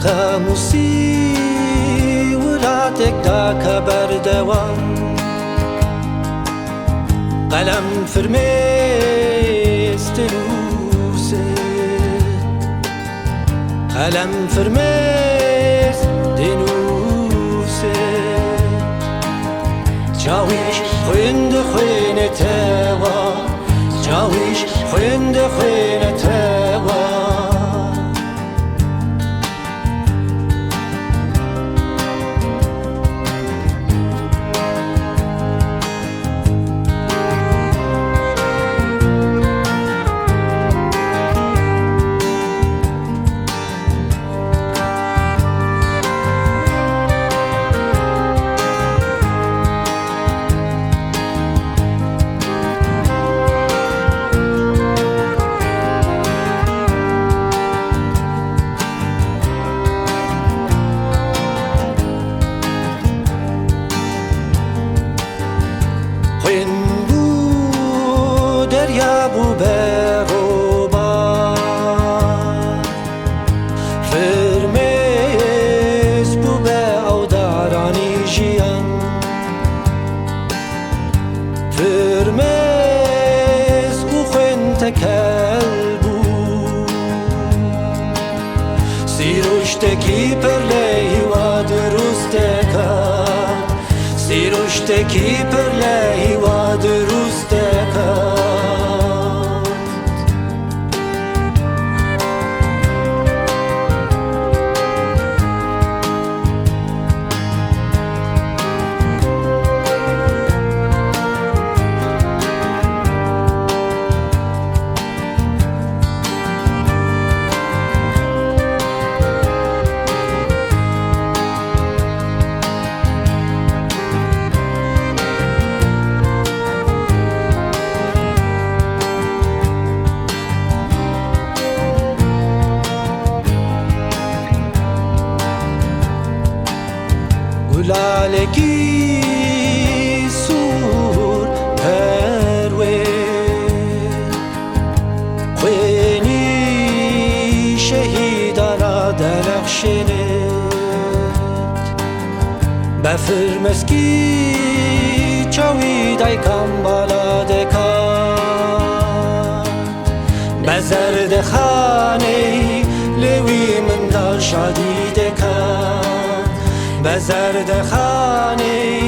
قاموسی ولاتێکدا کە بەردەوام قەلەم فرمێس دەنووسێت، قەلەم فرمێس دەنووسێت، چاویش خوێن دەخوێنێتەوە، چاویش خوێن دەخوێنێتەوە. خوێن بوو دەریا بوو بە ڕۆبار، فرمێس بوو بە ئەودارانی ژیان، فرمێس و خوێن تەکەل بوو، سیروشتێکی پر لە هیوا دروست دەکات، سیروشتێکی پر لە هیوا دروست دەکات. گولالێکی سوور پەروێ، خوێنی شەهیدانە دەنەخشێنێت، بە فرمەسکی چاوی دایکان بالا دەکات، بە زەردەخانەی لێوی منداڵ شادی دەکات، بە زەردەخانەی